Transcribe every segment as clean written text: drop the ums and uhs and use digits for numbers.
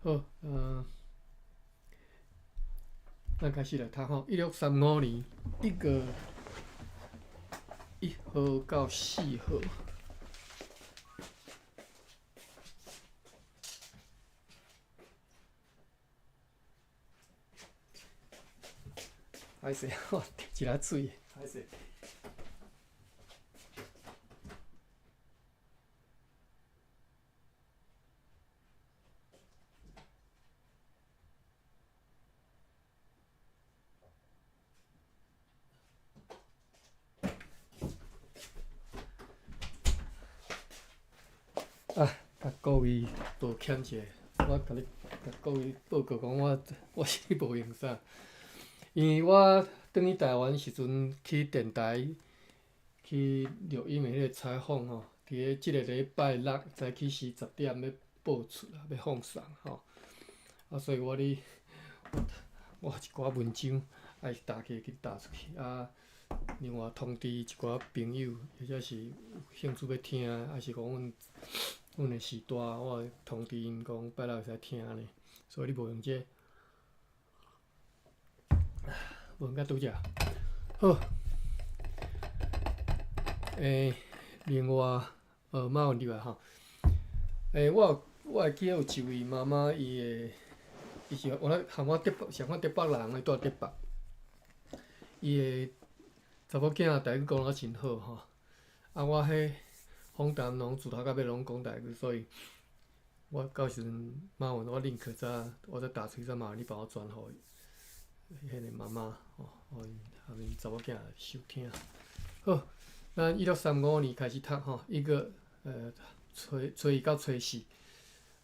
好，咱開始來讀吼，1635年1月1號到4號。歹勢，我滴一下水，歹勢。啊，共各位抱歉一下，我共你共各位報告講，我我是無閒啥，因為我轉去台灣時陣去電台去錄音的彼個採訪吼，佇咧這個禮拜六早起時10點欲播出啊，欲放送吼。啊，所以我咧，我一寡文章愛打起去打出去啊。另外通知一寡朋友，或者是有興趣欲聽，抑是講阮阮的序大，我會通知𪜶講拜六會使聽呢。所以你無閒這個，無閒甲拄遮。好，另外，麻煩入來吼。我我會記得有一位媽媽，伊的伊是原來含我竹北，上款竹北人，伊住竹北。伊的查某囝台語講得真好吼。啊，我彼訪談攏自頭到尾攏講台語，所以我到時陣麻煩我 link 再我再打出去，再麻煩你幫我轉予彼個媽媽吼，予𪜶予𪜶查某囝收聽。好，咱1635年開始讀吼，一個初初一到初四，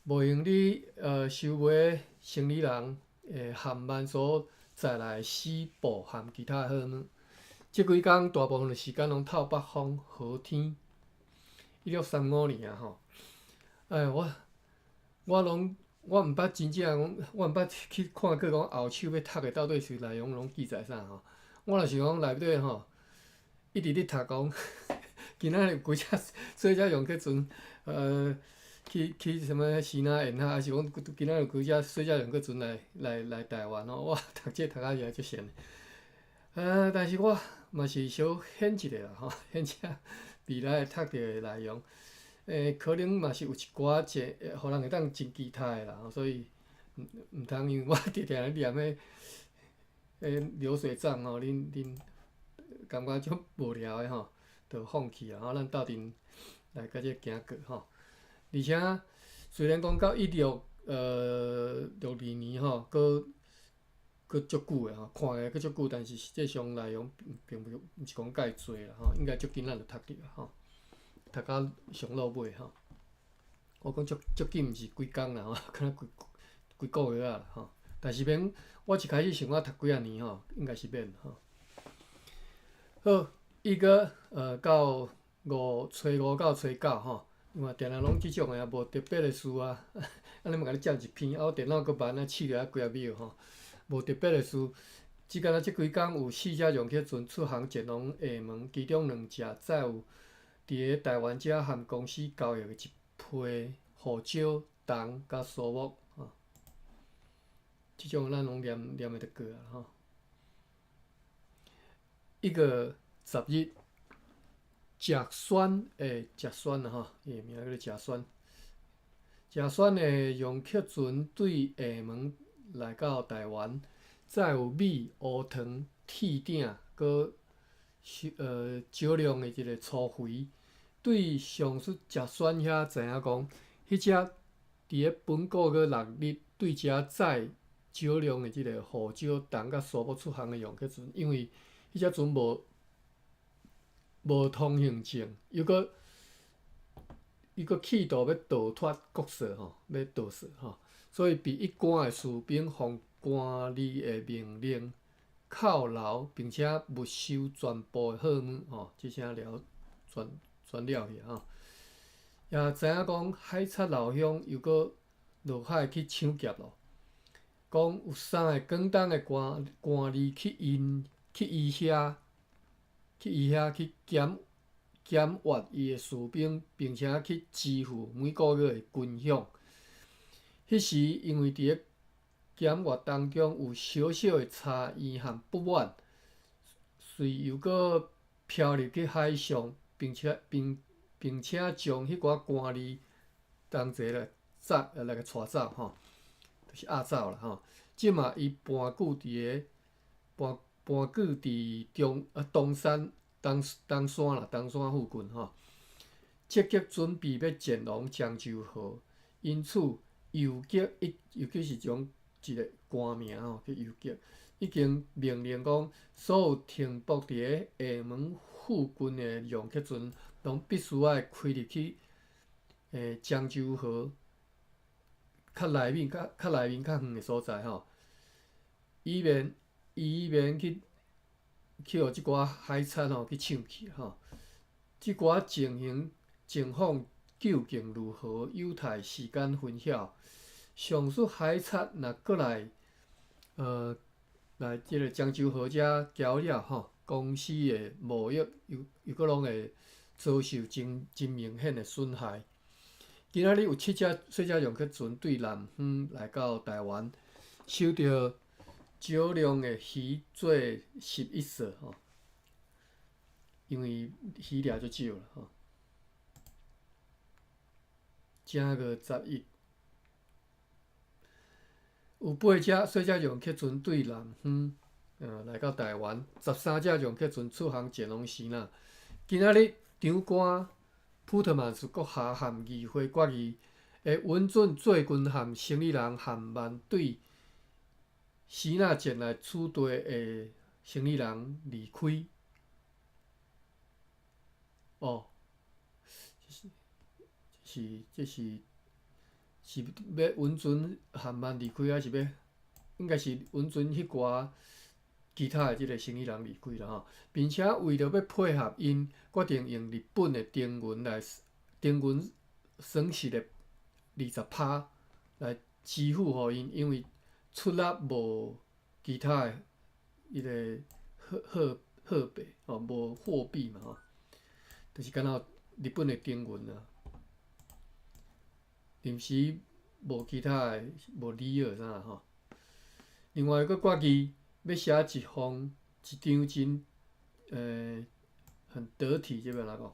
無閒你收買生理人的含萬所載來死布含其他的貨物。這幾工大部分的時間攏透北風好天。1635年啊吼，我我攏我毋捌真正講，我毋捌去看過講後手欲讀的到底是內容攏記載啥吼。我若是講內底吼，一直咧讀講，今仔日有幾隻水隻用去船，去去啥物支那沿海，抑是講今仔日有幾隻水隻用去船來來來台灣吼，我讀這讀甲也足神。但是我嘛是小顯一下啦吼，顯這未來會讀著的內容，可能嘛是有一寡真，予人會當真期待的啦，所以毋毋通因為我直定咧念彼彼流水帳吼，恁恁感覺足無聊的吼，就放棄啊！吼，咱鬥陣來共這個行過吼。而且雖然講到一六六二年吼，閣閣足久的吼，看起來閣足久，但是實際上內容並毋是講蓋濟啦吼，應該足緊咱就讀著啊吼，讀到上落尾吼。我講足足緊，毋是幾工啦吼，敢若幾幾個月仔啦吼。但是免，我一開始想我讀幾仔年吼，應該是免吼。好，一個到五初五到初九吼，因為定定攏這種的啊，無特別的事啊，按呢嘛共你占一篇，啊，我電腦閣慢啊，試著啊幾仔秒吼。無特別的事，只敢若這幾工有四隻楊克船出航前往廈門，其中兩隻載有佇咧台灣遮和公司交易的一批胡椒、銅佮蘇木吼。這種咱攏念念會著過啊吼。1月10日，賈宣的賈宣啊吼，伊的名叫做賈宣。賈宣的楊克船對廈門來到台灣，載有米、烏糖、鐵鼎，閣少量的一個粗肥。對上述賈宣遐知影講，彼隻佇咧本個月6日對遮載少量的這個胡椒、銅佮蘇木出航的楊克船，因為彼隻船無無通行證，又閣伊閣企圖欲逃脫國稅吼，欲逃稅吼。所以被一官的士兵奉官吏的命令扣留，並且沒收全部的貨物吼，這聲了全全了去吼。也知影講海賊老鄉又閣落海去搶劫咯。講有三个廣東的官官吏去𪜶去伊遐去伊遐去檢檢閱伊的士兵，並且去支付每個月的軍餉。彼時因為佇咧檢閱當中有小小的差異和不滿，遂又閣飄入去海上，並且並並且將彼寡官吏同齊來走來共帶走吼，就是押走啦吼。這馬伊盤踞佇咧盤盤踞佇中啊東山東東山啦，東山附近吼，積極準備欲前往漳州河，因此游擊一游擊是種一個官名吼，叫游擊，已經命令講，所有停泊佇咧廈門附近的讓客船，攏必須愛開入去漳州河較內面較較內面較遠的所在吼，以免以免去去予這寡海賊吼去搶去吼。這寡情形情況究竟如何，有待時間分曉。上述海賊若閣來來這个漳州河遮攪擾吼，公司的貿易又又閣攏會遭受真真明顯的損害。今仔日有七隻細隻讓客船對南方來到台灣，收著少量的魚做11索吼，因為魚掠足少啦吼。正月十一，有八隻細隻讓客船對南方來到台灣，13隻讓客船出航前往支那。今仔日長官普特曼斯閣下函議會決議，會允准做軍艦生意人漢曼對支那前來此地的生意人離開。哦，是是這是是欲允准漢曼離開，還是欲應該是允准彼寡其他的這个生意人離開啦吼，並且為著欲配合𪜶，決定用日本的丁銀來丁銀損失的20趴來支付予𪜶，因為出納無其他的彼个貨貨貨幣吼，無貨幣嘛吼，就是敢若日本的丁銀啊，臨時無其他的無理由啥吼。另外，閣決議欲寫一封一張真很得體，這欲按怎講？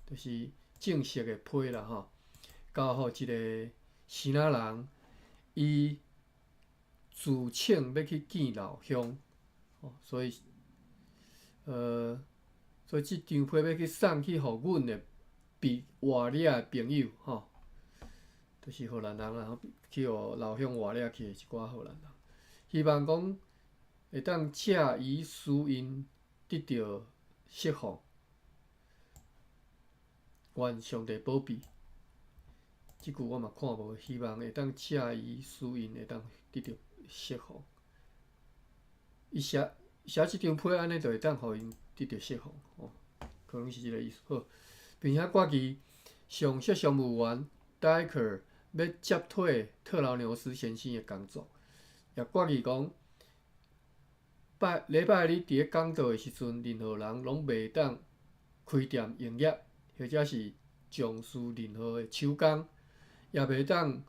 就是正式的批啦吼，交予一个支那人，伊自請欲去見老鄉，所以所以這張批欲去送去予阮的被活掠的朋友吼，就是荷蘭人啦，去予老鄉活掠去的一寡荷蘭人，希望講會當藉伊使𪜶得著釋放，願上帝保庇。這句我嘛看無，希望會當藉伊使𪜶會當得著釋放。伊寫寫這張批按呢，就會當予𪜶得著釋放，吼，可能是這个意思。好，並且決議上述商務員戴克欲接替特勞紐斯先生的工作，也決議講，拜禮拜日佇咧講道的時陣，任何人攏袂當開店營業，或者是從事任何的手工，也袂當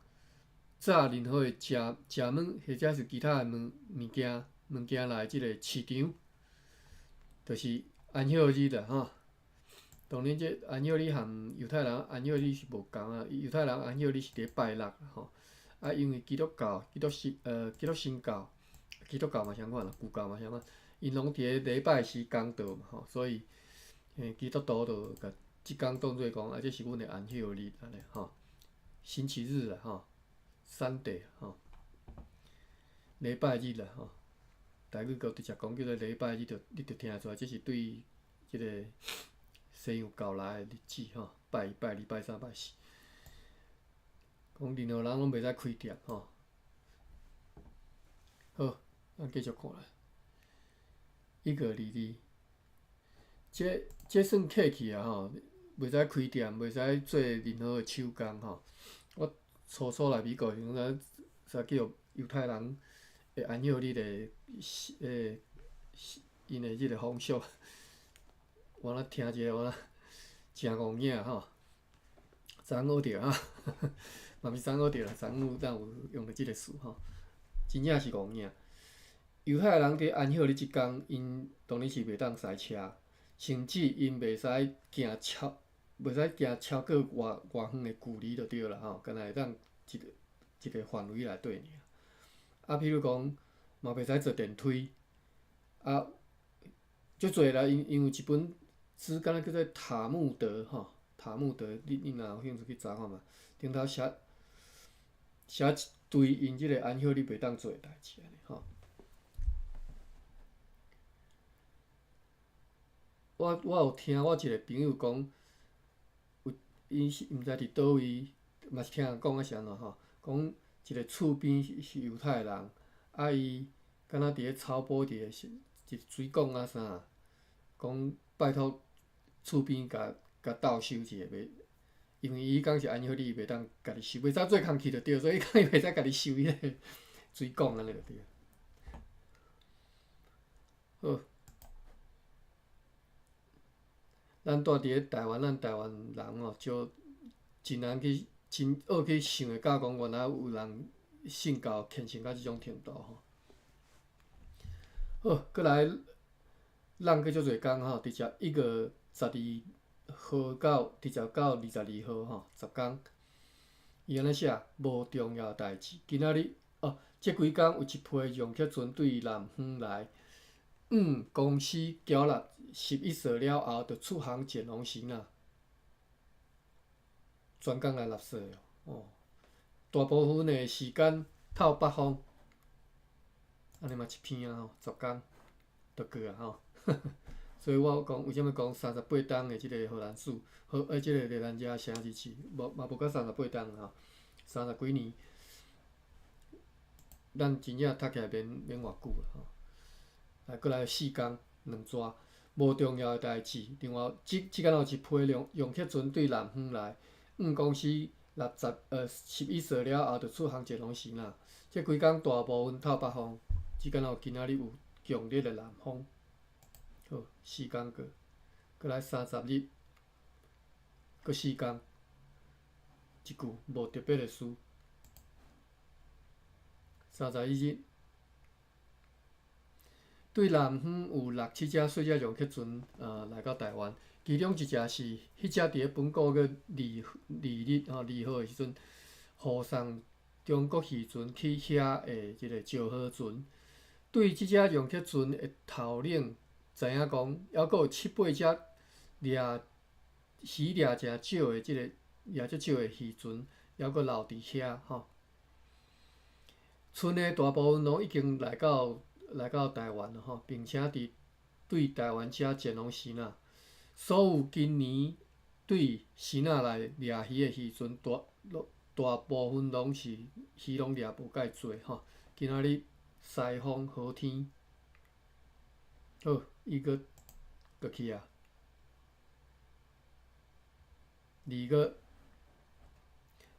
紮任何的食食物，或者是其他的物物件物件來這个市場，就是安息日啦吼。當然，這安息日和猶太人安息日是無仝啊，猶太人安息日是佇咧拜六吼。啊，因為基督教、基督信基督新教、基督教嘛相款啦，舊教嘛相款，𪜶攏佇咧禮拜時講道嘛吼，所以基督徒就共這工當做講啊，這是阮的安息日按呢吼，星期日啦吼，Sunday 吼，禮拜日啦吼，台語閣直接講叫做禮拜日，就你就聽會出來，這是對這个西洋教來的日子吼，拜一、拜二、拜三、拜四，講任何人攏袂使開店吼。好，咱繼續看來，一個二二，這這算客氣啊吼，袂使開店，袂使做任何的手工吼。我初初來美國時陣，才去予猶太人的安息日的𪜶的這个風俗，我若聽一下，我若誠戇影吼，昨昏學著啊，嘛毋是昨昏對啦，昨昏咱有用著這个詞吼，真正是戇影。猶太人佇安息日這工，𪜶當然是袂當駛車，甚至𪜶袂使行超過偌偌遠的距離就對啦吼，干焦會當一个一个範圍內底爾。啊，比如講，嘛袂使坐電梯，啊，足濟啦，𪜶有一本書，敢若叫做《塔木德》吼，《塔木德》，你若有興趣去查看覓，頂頭寫寫一堆𪜶這个安息日袂當做的代誌按呢吼。我有聽我一个朋友講，有伊是毋知佇佗位，嘛是聽人講抑是按怎吼，講一个厝邊是猶太人，啊伊敢若佇咧草埔佇咧是一水管啊啥，講拜託厝邊共共鬥收一下，袂，因為伊彼工是安息日，袂當家己收，袂使做工課就對，所以講伊袂使家己收彼个水管按呢就對。好。咱住佇咧台灣，咱台灣人吼，少真難去真學去想會到講，原來有人信教虔誠到這種程度吼。好，閣來，咱閣足濟工吼，直接1月12號到直接到22號吼，10工。伊按呢寫，無重要代誌。今仔日哦，這幾工有一批用客船對南方來，公司繳納11歲了後，就出航撿東西啦。專工來納稅哦，大部分的時間透北風，按呢嘛一篇啊吼，10工就過啊吼。所以我講為啥物講38冬的這个荷蘭史，這个熱蘭遮城日誌，無嘛無到三十八冬吼，三十幾年，咱真正讀起來免免偌久啦吼。來，閣來4工兩逝，無重要的代誌。另外，這這間有一批用用客船對南方來，公司六十11歲了後，就出航前往時啦。這幾工大部分透北風，這間有今仔日有強烈的南風。好，四工過，閣來30日，閣四工，一句無特別的事。31日。對南方有六七隻細隻用客船，來到台灣，其中一隻是彼隻佇咧本個月二二日吼2號的時陣，護送中國漁船去遐的這个石號船。對這隻用客船的頭領知影講，猶閣有七八隻掠魚掠誠少的這个掠足少的漁船，猶閣留佇遐吼。船的大部分攏已經來到台灣吼，並且佇對台灣遮前往支那。所有今年對支那來掠魚的漁船，大大部分攏是魚攏掠無蓋濟吼。今仔日西風好天，好，伊閣閣去啊。2月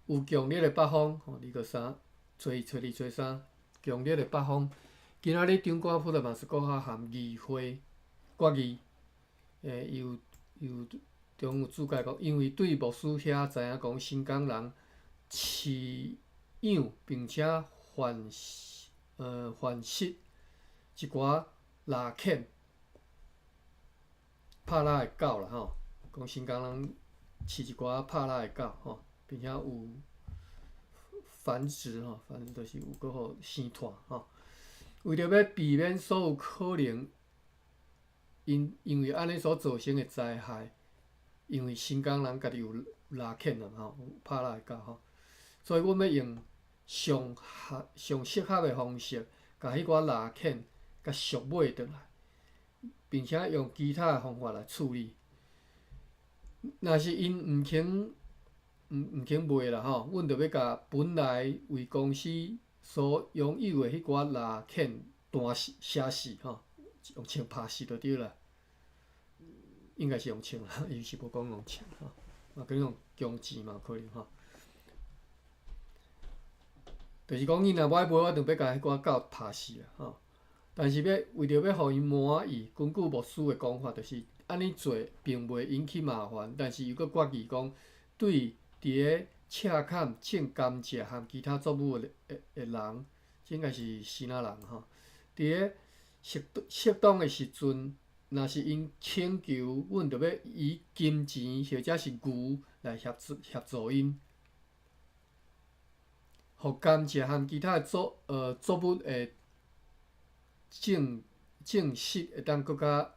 有強烈的北風，吼，2月3，初二、初二、初三，強烈的北風。今仔日長官普特嘛是閣較含議會決議，伊有伊有中有注解講，因為對牧師遐知影講新港人飼養並且繁殖一寡獵犬、拍獵的狗啦吼，講新港人飼一寡拍獵的狗吼，並且有繁殖吼，繁殖就是有閣予生湠吼。為著欲避免所有可能因為按呢所造成的災害，因為新港人家己有獵犬啊吼，有拍獵的狗吼，所以阮欲用上合上適合的方式，共彼寡獵犬共贖買轉來，並且用其他的方法來處理。若是𪜶毋肯賣啦吼，阮就欲共本來為公司所擁有的彼寡獵犬彈死、射死吼，用槍拍死就對啦。應該是用槍啦，伊是無講用槍吼，嘛可能用弓箭嘛有可能吼。就是講，𪜶若無愛賣，我就欲共彼寡狗拍死啦吼。但是欲為著欲予𪜶滿意，根據牧師的講法，就是按呢做並袂引起麻煩，但是又閣決議講，對佇咧赤坎種甘蔗和其他作物的人，這應該是支那人吼。佇咧適當的時陣，若是𪜶請求，阮就欲以金錢或者是牛來協助𪜶，予甘蔗和其他的作物的種植會當閣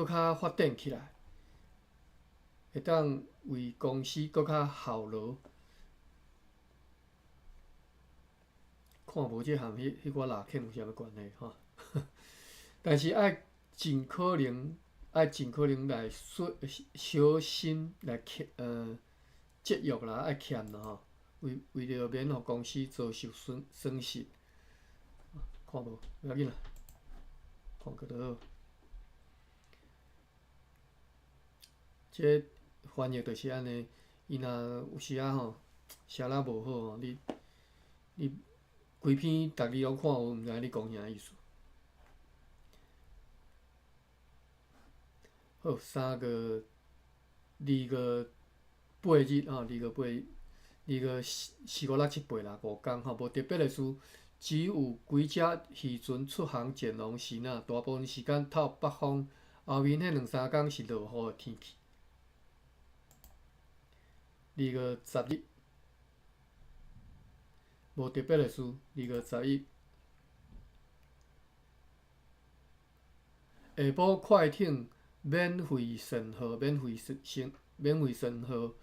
較發展起來，會當為公司閣較效勞。看無這和彼寡獵犬有啥物關係吼？但是愛盡可能來小心來節約啦，愛儉啦吼，為著免予公司遭受損失。看無，無要緊啦，看過就好。這翻譯就是按呢，伊若有時仔吼寫了無好吼，你規篇逐字攏看有，毋知影你講啥意思。好，3月2月8日吼，二月八日，二月四四五六七八啦，5工吼，無特別的事，只有幾隻漁船出航前往支那，大部分時間透北風，後面彼兩三工是落雨的天氣。2月10日，無特別的事。2月11，下晡快艇免費順號，免費順號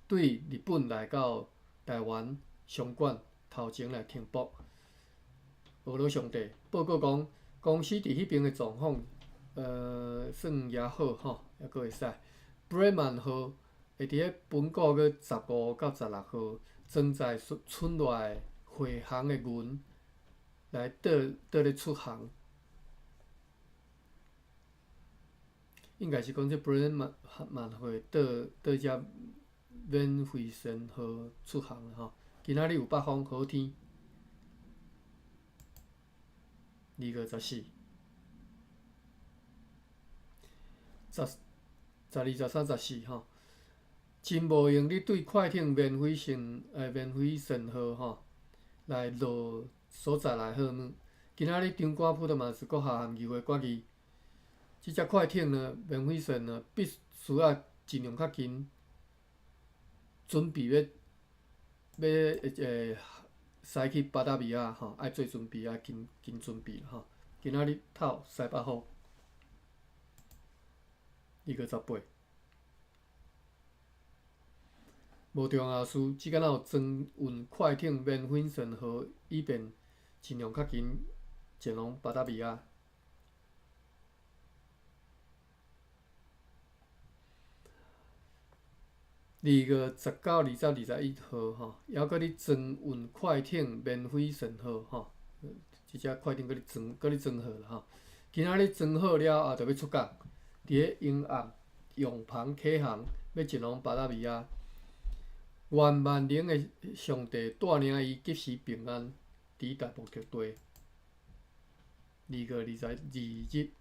對日本來到台灣商館頭前來停泊。俄羅上帝報告講，公司佇彼邊的狀況，算也好吼，猶閣會使。布雷曼號會佇咧本個月15到16號裝載村內回航的銀來倒咧出航。應該是講這布雷曼號會倒遮免費順號出航吼。今仔日有北風，好天。2月14，12、13、14吼。真無閒你對快艇免費順號吼來落所在來好物。今仔日長官普特曼斯閣下含議會決議，這隻快艇呢，免費船呢，必須愛盡量較緊準備欲駛去巴達維亞吼，愛做準備，愛緊緊準備吼。今仔日透西北風，2月18。無重要事，只敢若有裝運快艇免費順號，以便盡量較緊前往巴達維亞。2月19、20、21號吼，猶閣咧裝運快艇免費順號吼，這隻快艇閣咧裝，閣咧裝好啦吼。今仔日裝好了後，就欲出港，佇咧沿岸永旁啟航，欲前往巴達維亞。願萬能的上帝帶領伊及時平安抵達目的地。2月22日，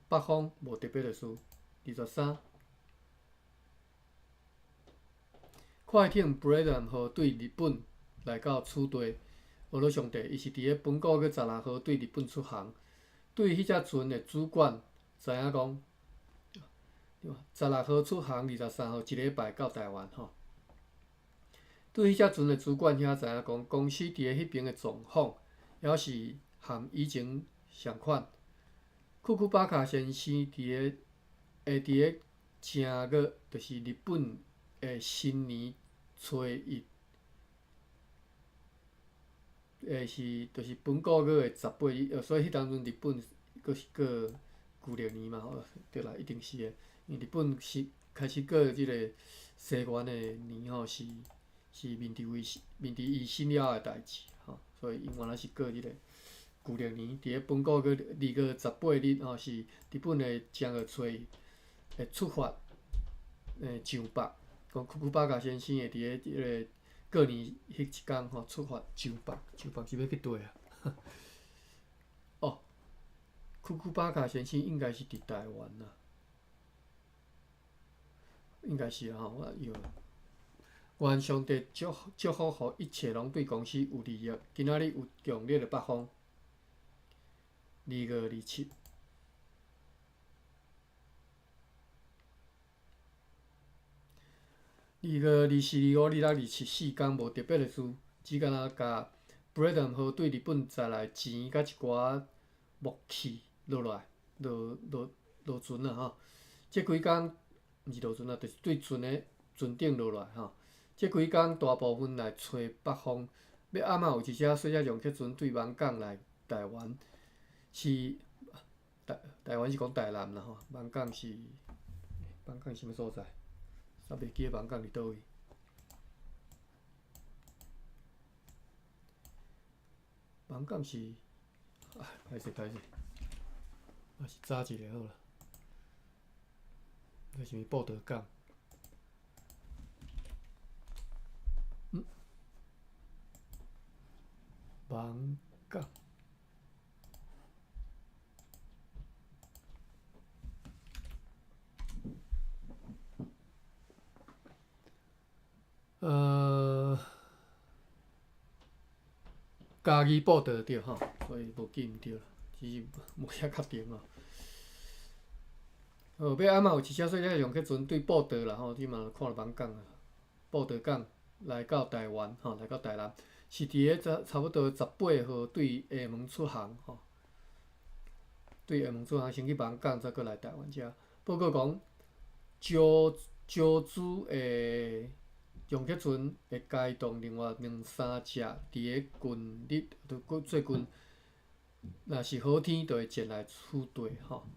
北風無特別的事。23，快艇布雷蘭號對日本來到此地，俄羅上帝，伊是佇咧本個月16號對日本出航。對彼隻船的主管知影講，16號出航，23號一禮拜到台灣吼。對彼隻船的主管遐知影講，公司佇咧彼邊的狀況，猶是和以前相款。庫庫巴卡先生會佇咧正月，就是日本的新年初一，會是就是本個月的18日，所以彼當陣日本閣是過舊曆年嘛吼，對啦，一定是的。因為日本是開始過這個西元的年吼，是明治維新了的代誌吼，所以𪜶原來是過這個舊曆年。佇咧本個月2月18日吼，是日本的正月初一會出發，上北，講庫庫巴卡先生會佇咧這個過年彼一工吼出發上北，上北是欲去佗啊？哦，庫庫巴卡先生應該是佇台灣啦。應該是吼，我有。願上帝祝福，予一切攏對公司有利益。今仔日有強烈的北風，2月27。2月24、25、26、274工無特別的事，只干焦共 Bradham 號對日本載來錢佮一寡木器落來，落落落船啊吼。這幾工毋是落船啊，就是對船的船頂落來吼。這幾工大部分來吹北風，欲暗仔有一隻細隻容克船對塒港來台灣，是台灣是講台南啦吼，塒港是塒港是啥物所在？我袂記得塒港佇佗位。塒港是，哎，歹勢歹勢，我是查一下好啦。這是毋是報道港？嗯，塒港。嘉義報道對吼，所以無記毋對啦，只是無遐確定哦。好，欲暗仔有一隻細隻容克船對報道啦吼，你嘛看著塒港啊，報道港來到台灣吼，來到台南，是佇咧差不多18號對廈門出航吼，對廈門出航先去塒港，再閣來台灣遮。報告講，招資的容克船會開動另外兩三隻，佇咧近日，就最近，若是好天，就會前來此地吼。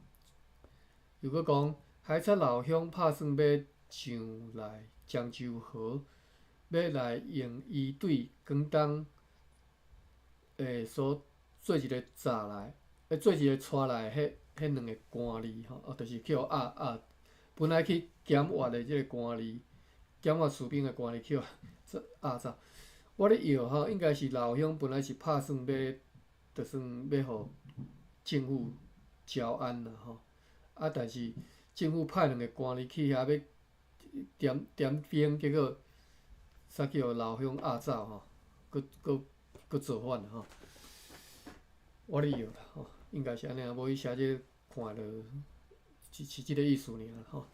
又閣講，海賊老鄉拍算欲上來漳州河，欲來用伊對廣東所做一个閘來，做一個帶來彼兩个官吏吼，哦，就是去予押押，本來去檢閱的這个官吏，檢閱士兵的官吏去予押走。我咧臆吼，應該是老鄉本來是拍算欲，就算欲予政府招安啦吼。啊！但是政府派兩个官吏去遐欲點點兵，結果煞去予老鄉押走吼，閣閣閣造反吼。我咧臆啦吼，應該是按呢啊，無伊寫這看著是這个意思爾吼。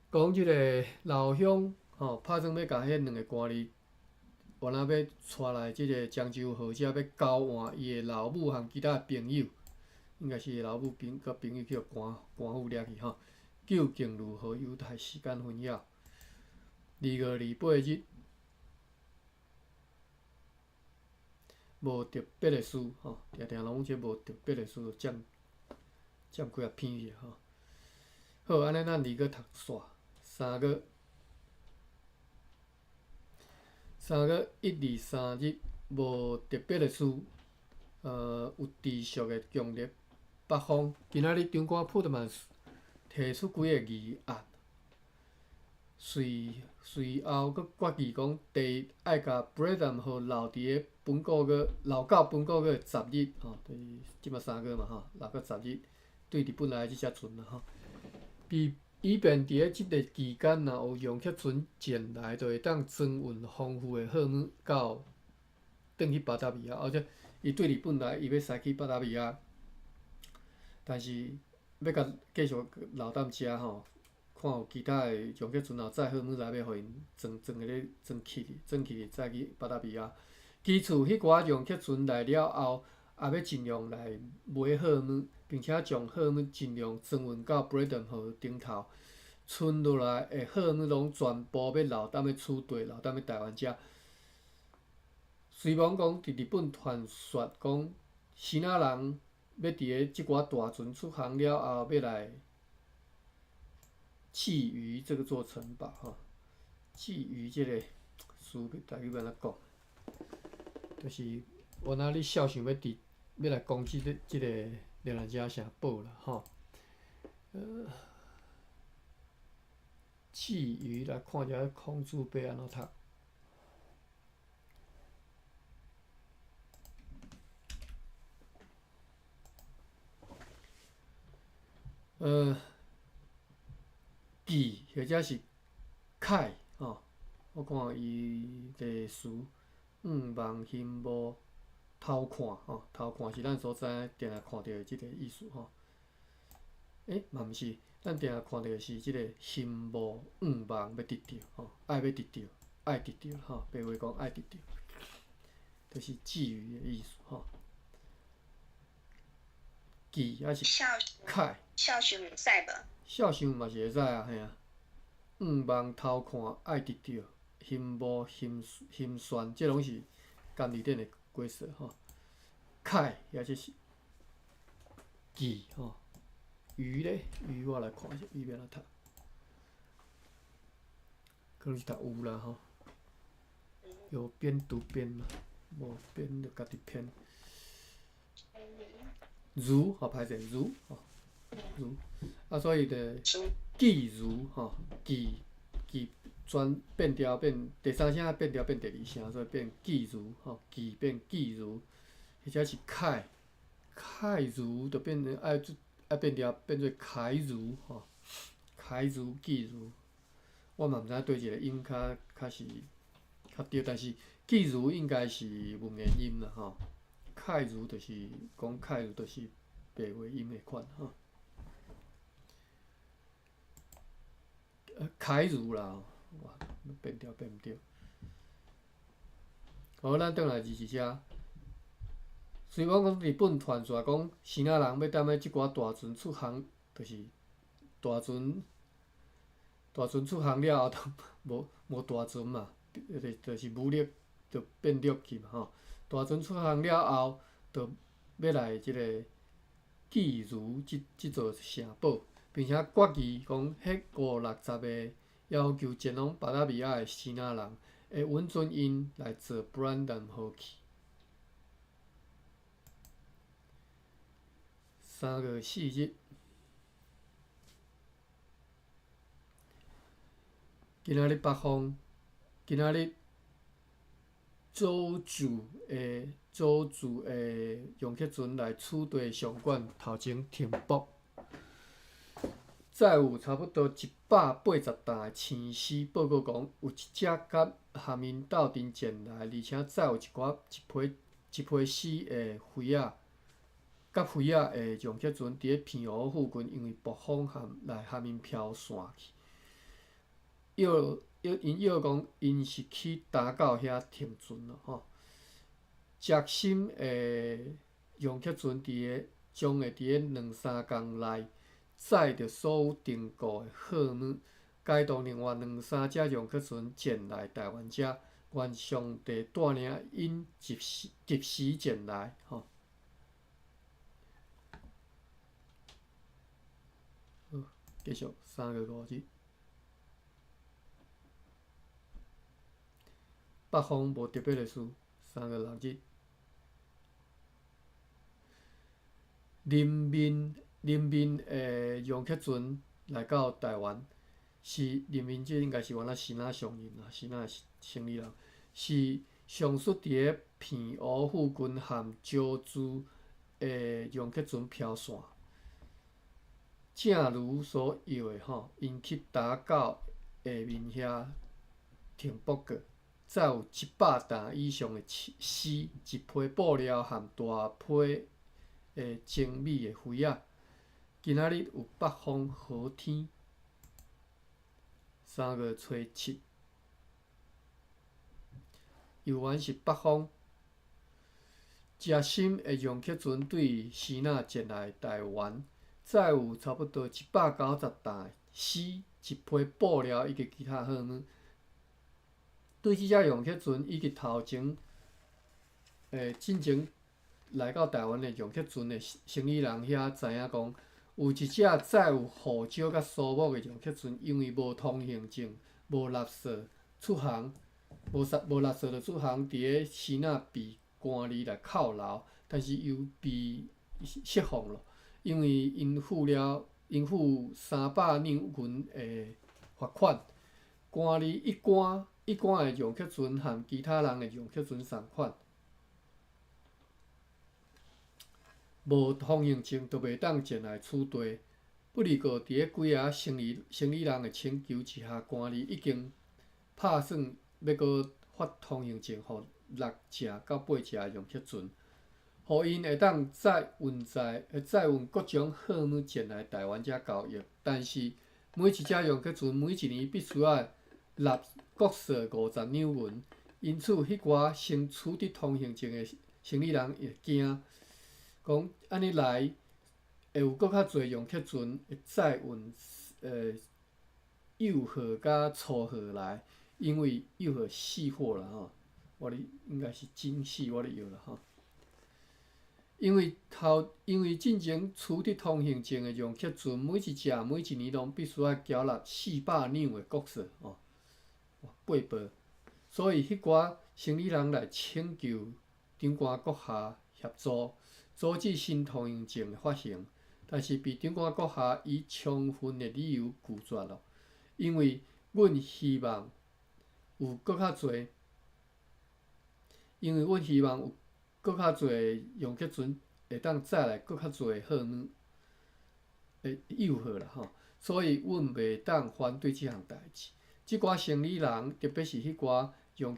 講這个老鄉吼，拍算欲共彼兩个官吏，原來欲帶來這个漳州河遮欲交換伊的老母和其他的朋友。應該是伊老母朋佮朋友去予官官府掠去吼，究竟如何？有待時間分曉。2月28日，無特別的事吼，定定攏這無特別的事，佔佔幾仔篇去吼。好，按呢咱二閣讀煞三月，3月1、2、3日無特別的事，有持續的強烈北風。今仔日長官普特曼提出幾个議案，隨隨後閣決議講，第一愛共 Bradham 號留佇咧本個月，留到本個月十日吼，就是這馬三月嘛吼，留到十日，對日本來的這隻船啦吼，以便佇咧這个期間，若有容克船前來，就會當裝運豐富的貨物到轉去巴達維亞，而且伊對日本來，伊欲駛去巴達維亞，但是欲共繼續留踮遮吼，看有其他的容克船若載貨物來，欲予𪜶裝裝咧裝起去，裝起去載去巴達維亞。其次，彼寡容克船來了後，也欲盡量來買貨物，並且將貨物盡量裝運到 Bradham 號頂頭。剩落來的貨物攏全部欲留踮咧此地，留踮咧台灣遮。雖罔講佇日本傳說講，支那人欲佇咧這寡大船出航了後，欲來覬覦這个座城堡吼。覬覦這个詞台語欲按怎講？就是原來你肖想欲佇欲來攻擊這个熱蘭遮城堡啦吼。覬覦來看一下孔子伯按怎讀。覬或者是楷吼。我看伊的词，向望欣慕偷看吼，偷看是咱所知影定定看著的這个意思吼。欸，嘛毋是，咱定定看著的是這个欣慕向望欲得著吼，愛欲得著，愛得著吼，白話講愛得著，就是覬覦的意思吼。寄抑是楷？孝想會使無？孝想嘛是會使啊，嘿啊。向望偷看愛得著，欣慕欣欣炫，這攏是含字典的解釋吼。楷抑者是寄吼。魚咧，魚我來看一下，魚欲按怎讀？可能是讀有啦吼。有邊讀邊嘛，無邊就家己編。如吼歹勢，如吼，如啊，所以就寄如吼，寄寄轉變調變第三聲變調變第二聲，所以變寄如吼，寄變寄如，或者是楷楷如，就變成愛愛變調變做楷如吼，楷如寄如，我嘛毋知影佗一个音較較是較對，但是寄如應該是文言音啦吼。楷如就是講楷如就是白話音的款吼。楷如啦，哇，變調變毋對。好，咱轉來二字遮。雖然講日本傳出來講，支那人欲踮咧這寡大船出航，就是大船大船出航了後，就無無大船嘛，就是武力就變弱去嘛吼。大船出航了後，就欲來這个寄如這這座城堡，並且決議講，彼五六十个要求前往巴達維亞的支那人，會允准𪜶來坐布蘭登號去。3月4日，今仔日北方，今仔日。组住的组住的楊克船來此地上管頭前停泊，載有差不多180擔的青絲。報告講，有一隻佮含𪜶鬥陣前來，而且載有一寡一批一批死的魚仔，佮魚仔的楊克船佇咧澎湖附近，因為暴風含來含𪜶飄散去。約約𪜶約講，𪜶是去打到遐停船咯吼。捷心的楊克船佇咧將會佇咧兩三工內載著所有訂購的貨物，該動另外兩三隻楊克船前來台灣遮，願上帝帶領𪜶及時及時前來吼。好，繼續3月5日。北方無特別的事。3月6日，人民人民的楊克船來到台灣，是人民這應該是原來支那商人啦，支那生意人，是上述佇咧澎湖附近含石柱的楊克船飄散。正如所約的吼，𪜶去打到下面遐停泊過。載有100擔以上的絲，一批布料和大批的精美的魚仔。今仔日有北方好天。3月初7，猶原是北方。捷心的楊克船對支那前來台灣，載有差不多190擔絲，一批布料以及其他貨物。對這隻楊克船以及頭前，進前來到台灣的楊克船的生意人遐知影講，有一隻載有胡椒佮蘇木的楊克船，因為無通行證、無納稅出航，無無納稅就出航，佇咧支那被官吏來扣留，但是又被釋放了，因為𪜶付了𪜶付300兩銀的罰款，官吏一關。一般的楊克船和其他人的楊克船仝款，無通行證就袂當前來此地。不離過佇咧幾仔生理人的請求之下，官吏已經拍算欲閣發通行證予六隻到八隻楊克船，予𪜶會當載運各種貨物前來台灣遮交易。但是每一隻楊克船每一年必須愛納國稅50兩銀，因此彼寡先取得通行證的生理人會驚，講按呢來會有閣較濟楊克船會載運幼貨佮粗貨來，因為幼貨細貨啦吼，我咧應該是精細我咧藥啦吼。因為進前取得通行證的楊克船，每一隻每一年攏必須愛繳納400兩的國稅吼，八倍。所以彼寡生理人來請求長官閣下協助，阻止新通行證的發行，但是被長官閣下以充分的理由拒絕了，因為阮希望有閣較濟，因為阮希望有閣較濟楊克船會當載來閣較濟貨物的誘惑啦吼，所以阮袂當反對這項代誌。這寡生理人，特別是彼寡楊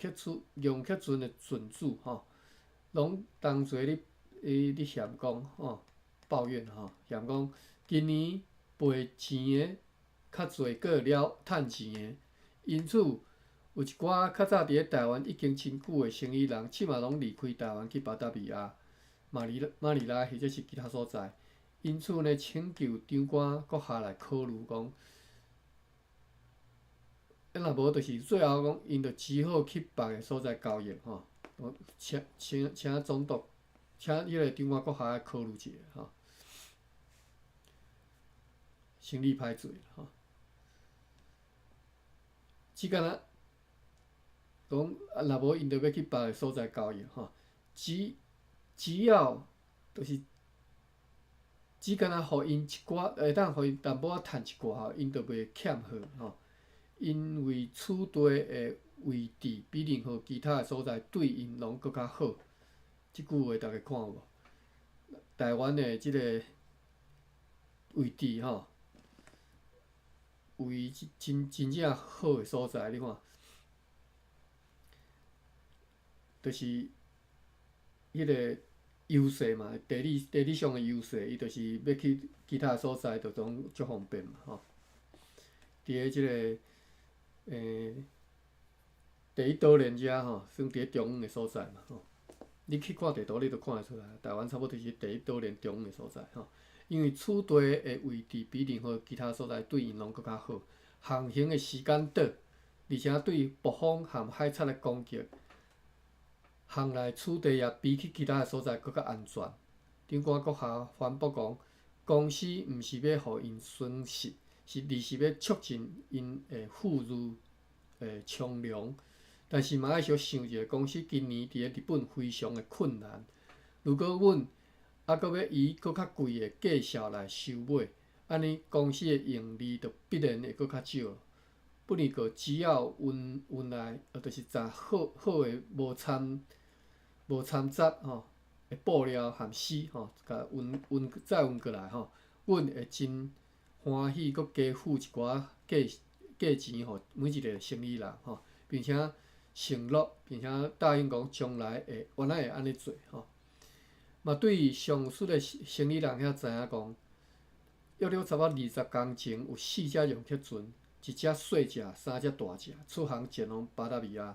克船的船主吼，攏同齊咧嫌講吼，抱怨吼，嫌講今年賠錢的較濟過了趁錢的，因此有一寡較早佇咧台灣已經真久的生意人，這馬攏離開台灣去巴達維亞、馬尼拉或者是其他所在。因此呢，請求長官閣下來考慮講，啊若無就是最後講，𪜶就只好去別个所在交易吼。請總督，請彼個長官閣下來考慮一下吼。生理歹做吼。只敢若講，啊若無𪜶就欲去別个所在交易吼。只要就是只敢若予𪜶一寡，會當予𪜶淡薄仔趁一寡吼，𪜶就袂欠貨吼。因為此地的位置比任何其他的所在對𪜶攏閣較好。這句話逐家看有無？台灣的這个位置吼，位真正好的所在，你看，就是彼个優勢嘛，地理上的優勢，伊就是欲去其他的所在，就攏足方便嘛吼。佇咧這个第一島鏈遮吼，算佇咧中央的所在嘛吼。你去看地圖，你就看會出來，台灣差不多就是第一島鏈中央的所在吼。因為此地的位置比任何其他所在對𪜶攏閣較好，航行的時間短，而且對暴風和海賊的攻擊，航來此地也比起其他的所在閣較安全。長官閣下反駁講，公司毋是欲予𪜶損失，而是欲促進𪜶的富裕的昌隆。但是嘛愛小想一下，公司今年佇咧日本非常的困難。如果阮猶閣欲以閣較貴的價數來收買，按呢公司的盈利就必然會閣較少。不過只要運來，就是載好好的無摻雜吼的布料和絲吼，共運載運過來吼，阮會真歡喜，閣加付一寡價錢予每一个生理人吼，並且承諾，並且答應講將來會原來會按呢做吼。嘛，對上述的生理人遐知影講，約略差不多20工前有四隻楊克船，一隻細隻，三隻大隻，出航前往巴達維亞。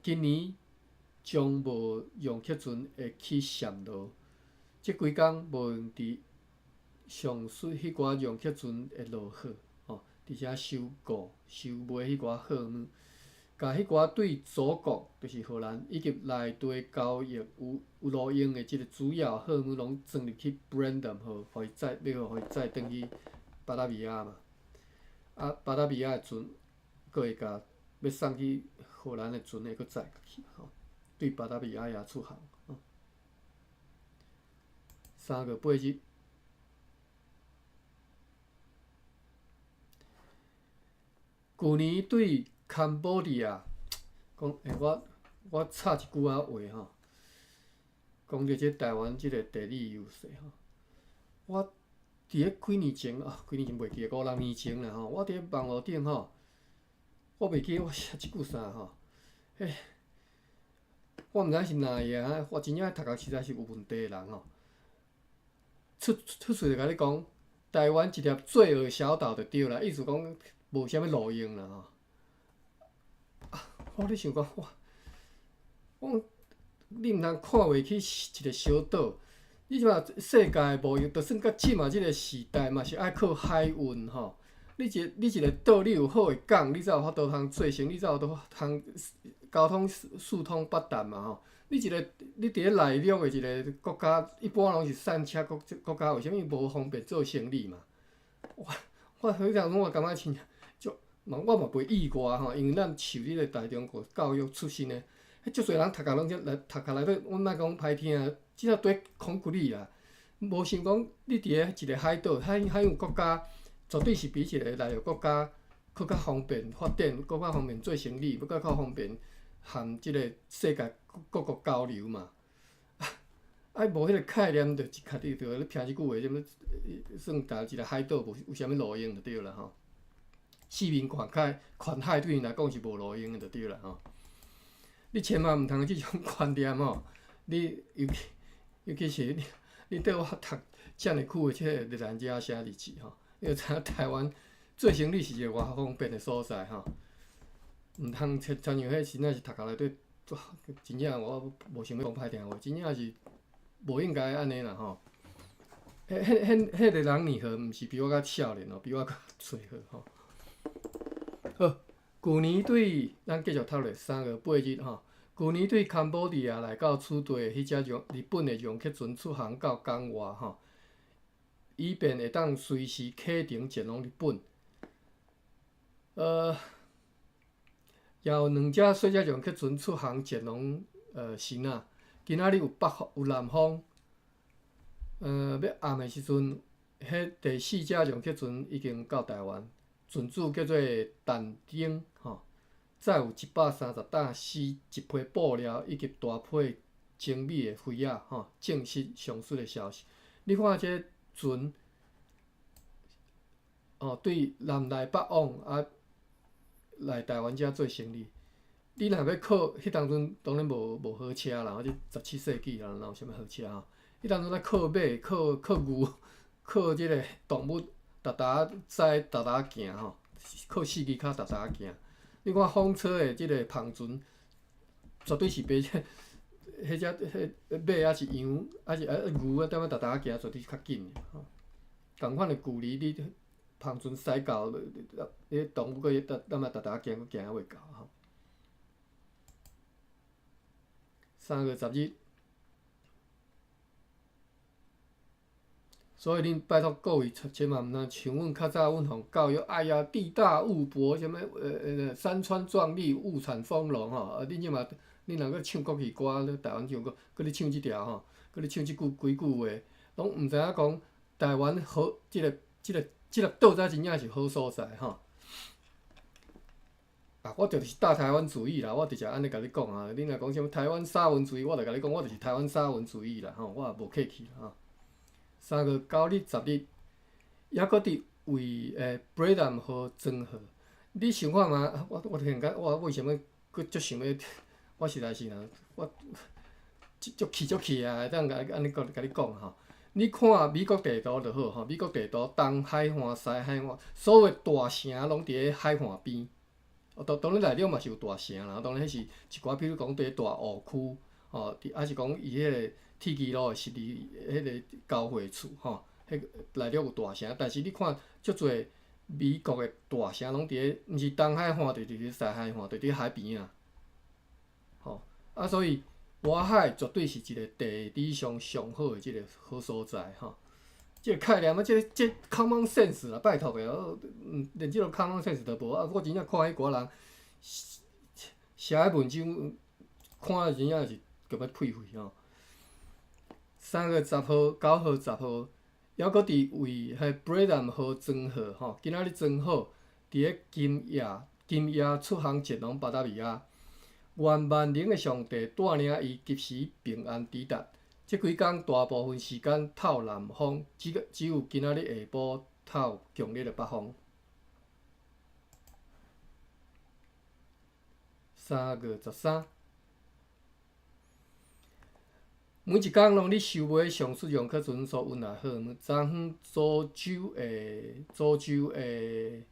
今年將無楊克船會去暹羅，這幾工無閒佇上述彼寡楊克船會落貨吼，而且收購、收買彼寡貨物。共彼寡對祖國，就是荷蘭以及內地交易有路用的這个主要貨物，攏裝入去 Brandon 號，予伊載，欲予伊載轉去巴達維亞嘛。啊，巴達維亞的船，閣會共欲送去荷蘭的船會閣載過去吼，對巴達維亞遐出航。3月8日，舊年對坎波迪亞講，我插一句仔話吼，講著這台灣這个地理優勢吼，我佇咧幾年前啊，幾年前袂記得，五六年前啦吼，我佇咧網路頂吼，我袂記得我寫這句啥吼，彼我毋知是哪會啊，我真正讀冊實在是有問題的人吼，出出喙就共你講，台灣一粒罪惡小島就對啦，意思講無啥物路用啦吼。啊，我咧想講，我我講你毋通看袂起一個小島。你這馬世界無用，就算到這馬這個時代嘛，是愛靠海運吼。你一個島，你有好的港，你才有法度通做生意，你才有法度通交通四通八達嘛吼。你一個你佇咧內陸的一個國家，一般攏是散車國國家，為啥物無方便做生意嘛？我我彼當陣我感覺真正足，嘛我嘛袂意外吼，因為咱受這個大中國教育出身的，彼足濟人讀冊攏遮來讀冊內底，阮莫講歹聽。這個對孔骨力啦，無想講你佇咧一個海島、海海洋國家，絕對是比一個內陸國家閣較方便發展，閣較方便做生意，閣較方便和這個世界各國交流嘛。啊，無彼個概念，就一開始就咧聽這句話，啥物算台一個海島無有啥物路用就對啦吼。四面環海，環海對𪜶來講是無路用的就對啦吼。你千萬毋通這種觀念吼，你尤其。尤其是你，你綴我讀遮爾久的這個熱蘭遮寫日誌吼，你就知影台灣做生意是一個偌方便的所在吼。毋通親像彼時陣是讀冊內底，真正我無想欲講歹聽話，真正是無應該按呢啦吼。彼、彼、彼、彼个人年歲毋是比我較少年哦，比我較濟歲吼。好，舊年對咱繼續讀落3月8日吼。舊年對坎波迪亞來到此地的彼隻日本的楊克船出航到港外吼，以便會當隨時啟程前往日本。也有兩隻細隻楊克船出航前往支那。今仔日有北風有南風，欲暗的時陣，彼第四隻楊克船已經到台灣，船主叫做陳丁吼。載有130擔絲、一批布料以及大批精美的花仔，吼，證實上述的消息。你看這船，哦，對南來北往啊，來台灣遮做生意。你若欲靠，彼當陣當然無火車啦，這17世紀啦，哪有啥物火車吼？彼當陣咧靠馬、靠靠牛、靠這個動物，逐逐載，逐逐行吼，靠四支跤逐逐行。你看風車的這個帆船，絕對是比這彼隻彼馬抑是羊，抑是啊牛啊，踮遐逐逐行，絕對是較緊的吼。仝款的距離，你帆船駛到，彼動物閣踮遐逐逐行，閣行猶袂到吼。3月10日。所以恁拜託各位千萬毋通像阮較早阮予教育，哎呀，地大物博，啥物山川壯麗，物產豐隆吼。啊，恁這馬恁若閣唱國語歌，咧台灣唱歌，閣咧唱這條吼，閣咧唱這句幾句話，攏毋知影講台灣好，這个、這个、這个島才真正是好所在吼。啊，我就是大台灣主義啦，我直接按呢共你講啊。恁若講啥物台灣沙文主義，我就共你講，我就是台灣沙文主義啦吼，我也無客氣啦吼。3月9日、10日，抑閣佇為布雷南號裝貨。你想看覓？我我突然間，我為啥物閣足想欲？我實在是若，我足氣足氣啊！會當共按呢講，共你講吼。你看美國地圖就好吼，美國地圖東海岸、西海岸，所有大城攏佇咧海岸邊。當當然內陸嘛是有大城啦，當然彼是一寡，比如講佇咧大湖區，吼，抑是講伊彼个。鐵支路的十字，彼个交匯處吼，彼个內陸有大城，但是你看足濟美國的大城攏佇咧，毋是東海岸，就是佇咧西海岸，就佇咧海邊啊。吼，啊，所以外海絕對是一個地理上上好的這個好所在吼。這個概念啊，這個這 common sense 啦，拜託的，連這個 common sense 都無啊！我真正看彼寡人寫的文章，看真正是感覺屁屁吼。3月10號、9號、十號，抑閣佇為彼布雷南號裝貨吼，今仔日裝好，佇咧今夜今夜出航前往巴達維亞。願萬能的上帝帶領伊及時平安抵達。這幾工大部分時間透南風，只有今仔日下晡透強烈的北風。3月13，每一工攏咧收買上述用客船所運來貨物。昨昏祖州的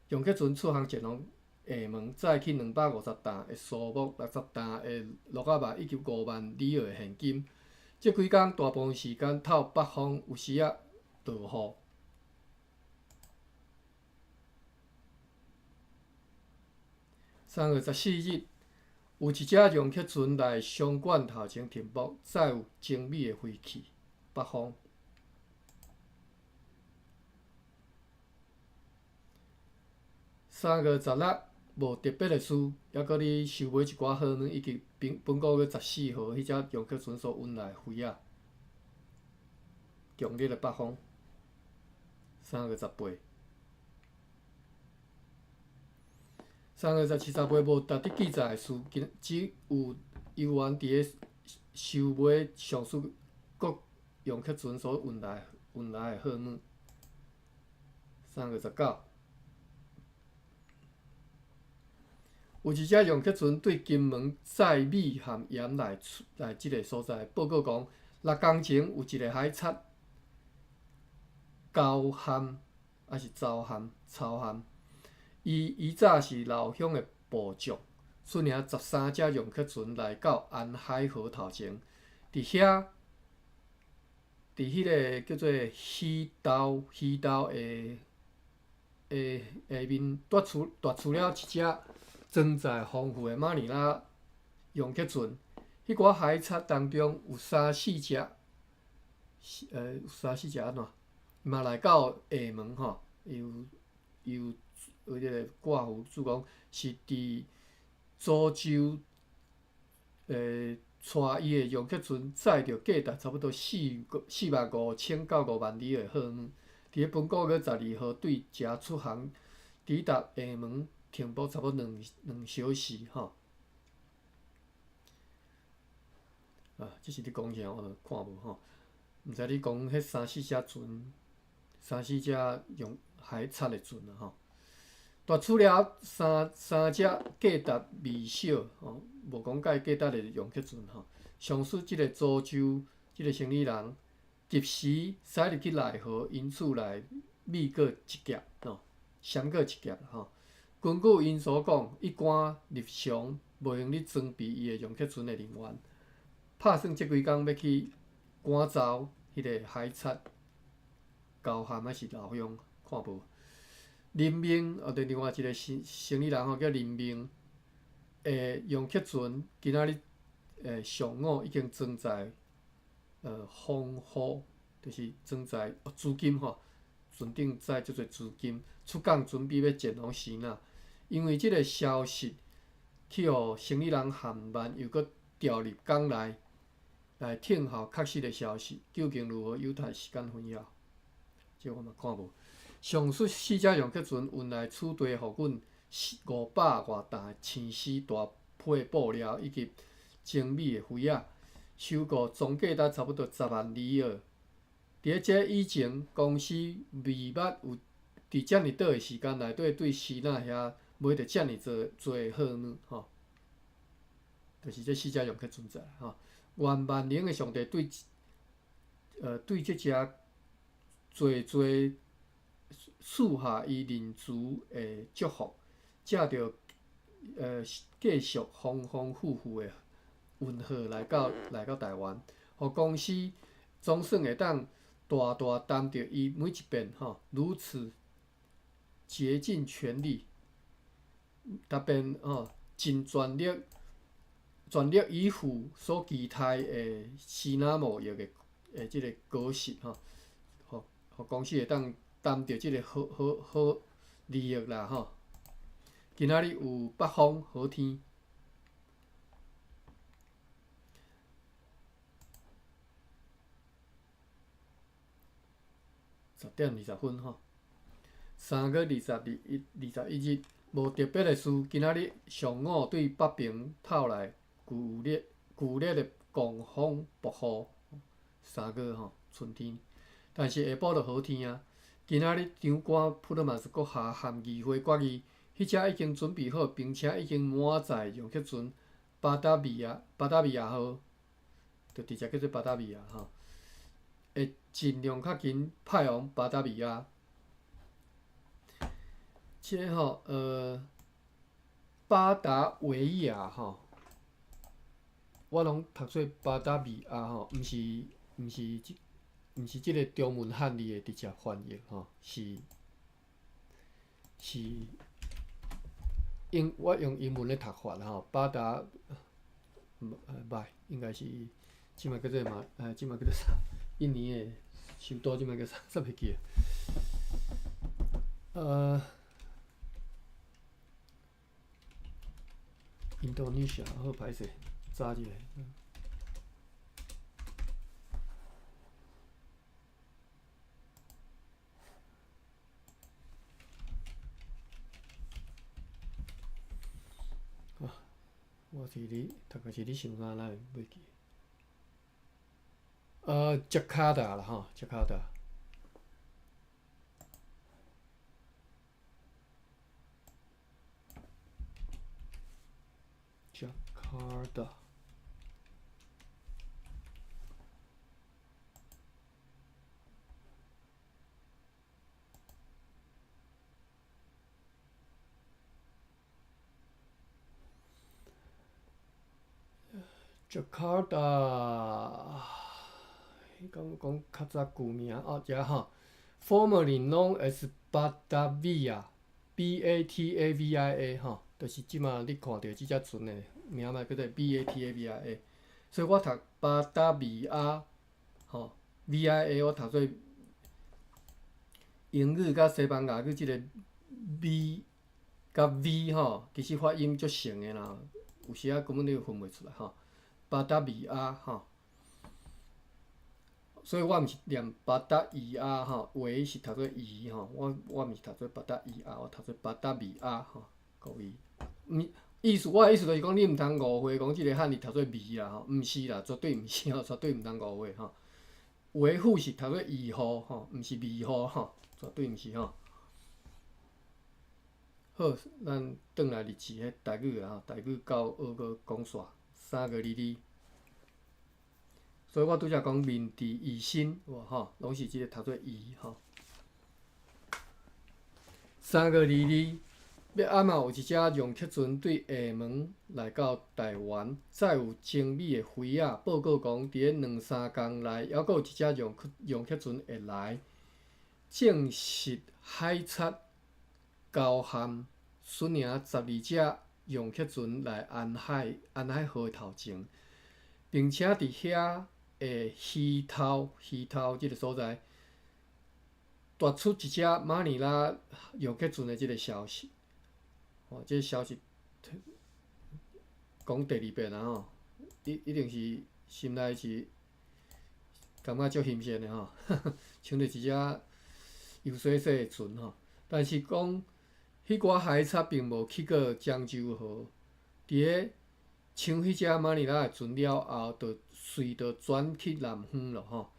用客船出航前往廈門，載去250擔的蘇木、60擔的鹿仔肉以及5萬里爾的現金。這幾工大部分時間透北風，有時仔落雨。3月14日，有一隻用客船來商館頭前停泊，載有精美的飛器。北風。3月16，無特別的事，猶閣咧收買一寡貨物，以及本個月14號彼隻用客船所運來的魚仔。強烈的北風。3月18。3月17、18無特別記載的事，只有猶原佇咧收買上述各用客船所運來的貨物。3月19，有一隻用客船對金門載米和鹽來這个所在，報告講，6工前有一个海賊高漢，抑是曹漢？曹漢。伊早是老鄉的部將，率領13隻用客船來到安海河頭前，佇遐，佇彼个叫做魚豆的下面奪取了一隻裝載豐富的馬尼拉用客船。彼寡海賊當中有三四隻，有三四隻按怎？嘛來到廈門吼，伊有。有彼个掛符注講是佇祖州，帶伊的用客船載著價值差不多4萬5千到5萬里的貨物，佇咧本個月12號對遮出航，抵達廈門停泊差不多兩小時吼。啊，這是咧講啥？我著看無吼，毋知你講彼三四隻船，三四隻用海賊的船啊吼。奪取了三隻價值未少吼，無講介價值的用客船吼。上述這个祖州這个生理人及時駛入去內河，因此來避過一劫吼，閃過一劫吼。根據𪜶所講，一般日常無閒咧裝備伊的用客船的人員，拍算這幾工欲去趕走彼个海賊高漢抑是老鄉，看無。林明哦，對，另外一个生理人吼叫林明，用客船今仔日上午已經裝載豐富，就是裝載資金吼，船頂載足濟資金出港，準備欲前往支那。因為這个消息去予生理人撼慢，又閣調入港內來聽候確實的消息，究竟如何，有待時間分曉。這我嘛看無。上述四隻用客船運來此地，予阮500外擔的青絲大批布料以及精美的魚仔，收購總價值差不多10萬里爾。佇咧這以前，公司未捌有佇遮爾短的時間內底對支那遐買著遮爾濟濟貨物吼，就是這四隻用客船在吼。願萬能的上帝對這隻濟濟賜下伊仁慈的祝福，藉著繼續豐豐富富的運貨來到台灣，予公司總算會當大大擔著伊每一遍吼如此竭盡全力，特別吼盡全力全力以赴所期待的支那貿易的這个果實吼，予公司會當擔著這个好好好利益啦吼。今仔日有北風好天。10點20分吼。3月21日，無特別的事。今仔日上午對北平透來劇烈、劇烈的狂風暴雨，3月吼，春天，但是下晡就好天啊。今仔日長官普勒曼斯閣下函議會決議，彼隻已經準備好，並且已經滿載楊克船巴達維亞巴達維亞號，就直接叫做巴達維亞吼，會盡量較緊派往巴達維亞。這吼巴達維亞吼，我攏讀做巴達維亞吼，毋是這个中文漢字的直接翻譯吼，是我用英文咧讀法吼，巴達，歹，應該是這擺叫做嘛，這擺叫做啥？印尼的首都這擺叫啥？煞袂記。印度尼西亞好歹勢，查一下。啊，我是咧，讀個是咧想啥，哪會袂記？雅加達啦吼，雅加達。雅加達。雅加達，講講較早舊名哦，遮吼，formerly known as Batavia，B A T A V I A 吼，就是這馬你看著這隻船的名嘛，叫做 B A T A V I A，所以我讀巴達維亞，吼，V I A 我讀做英語佮西班牙語這个 B 佮 V 吼，其實發音足像的啦，有時仔根本你分袂出來吼。巴達維亞吼，所以我毋是念巴達伊亞吼，維是讀做伊吼，我毋是讀做巴達伊亞，我讀做巴達維亞吼，各位，毋意思我的意思就是講，你毋通誤會講這个漢字讀做味啦吼，毋是啦，絕對毋是吼，絕對毋通誤會吼。維護是讀做維護吼，毋是維護吼，絕對毋是吼。好，咱轉來日誌彼台語啦吼，台語到學閣講煞3月22。所以我拄才講明治維新，有無吼？攏是這个讀做維吼。3月22，欲暗仔有一隻楊克船對廈門來到台灣，載有精美的飛仔，報告講，佇咧兩三工內，猶閣有一隻楊克船會來，證實海賊交陷，率領12隻楊克船來安海號的頭前，並且佇遐的魚頭這个所在，奪出一隻馬尼拉楊克船的這个消息。吼，這个消息講第二遍啊吼，一定是心內是感覺足新鮮的吼，像著一隻游水洗的船吼。但是講，彼寡海賊並無去過漳州河，佇咧搶彼隻馬尼拉的船了後，就隨著轉去南方咯吼。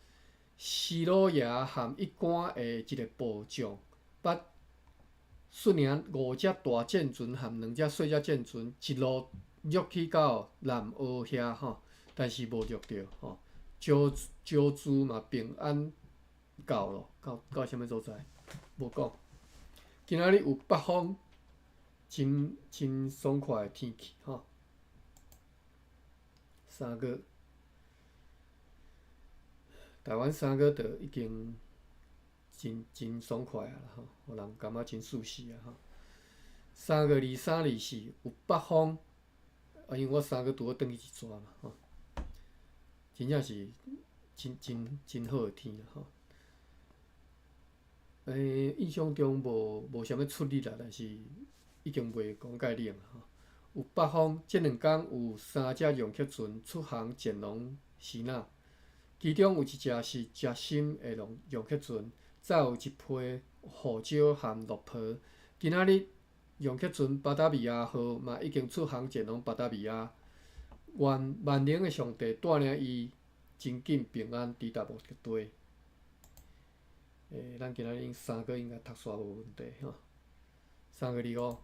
施老爺含一干的一个部將，捌率領五隻大戰船含兩隻細隻戰船，一路掠去到南澳遐吼，但是無掠著吼。石柱嘛平安到咯，到啥物所在？無講。今仔日有北風，真爽快的天氣吼。三月，台灣三月就已經真爽快啊吼，予人感覺真舒適啊吼。3月23、24有北風，啊，因為我三月拄好轉去一逝嘛吼，真正是真好的天吼。印象中無啥物出日啦，但是已經袂講介冷吼。有北風，這兩工有三隻楊克船出航前往支那，其中有一隻是食心的楊克船，載有一批胡椒含綠皮。今仔日楊克船巴達維亞號嘛已經出航前往巴達維亞，願萬能的上帝帶領伊真緊平安抵達目的地。咱今仔日三個應該讀煞無問題吼。3月25，26、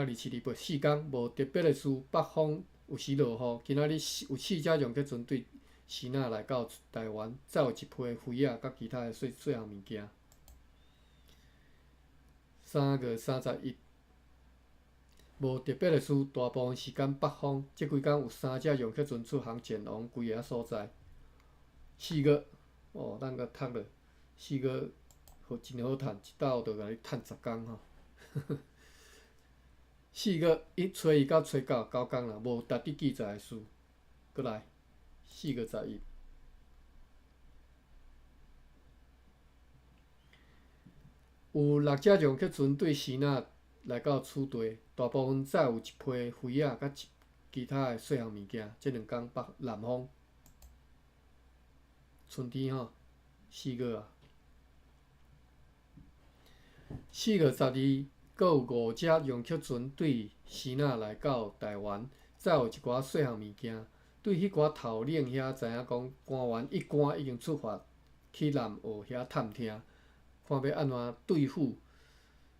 27、28四工無特別的事，北方有時落雨。今仔日有四隻楊克船對支那來到台灣，載有一批飛仔佮其他的細細項物件。3月31，無特別的事，大部分時間北方。這幾工有三隻楊克船出航前往幾个所在。四月，哦，咱閣讀落，四月好真好趁，一鬥就共你趁10工吼。四月一初一到初九9工啦，無值得記載的事。閣來，4月11，有六隻楊克船對支那來到此地，大部分載有一批飛仔佮其他的細項物件。這兩工北南方，春天吼，四月啊。4月12，閣有五隻楊克船對支那來到台灣，載有一寡細項物件。對彼寡頭領遐知影講，官員一官已經出發去南澳遐探聽，看欲按怎對付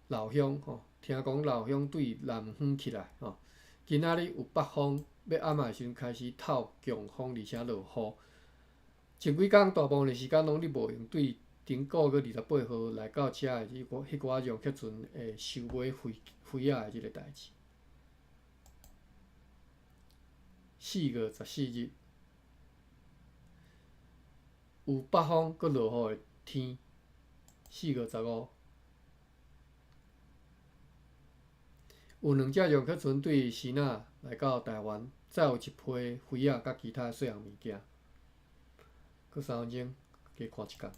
老鄉吼。聽講老鄉對南方起來吼，今仔日有北風，欲暗的時陣開始透強風，而且落雨。前幾工大部分的時間攏咧無閒對。頂個月28號來到遮的彼寡彼寡楊克船會收買飛飛仔的這個代誌。4月14日有北風閣落雨的天。4月15有兩隻楊克船對支那來到台灣，載有一批飛仔佮其他細項物件。閣3分鐘，加看一工。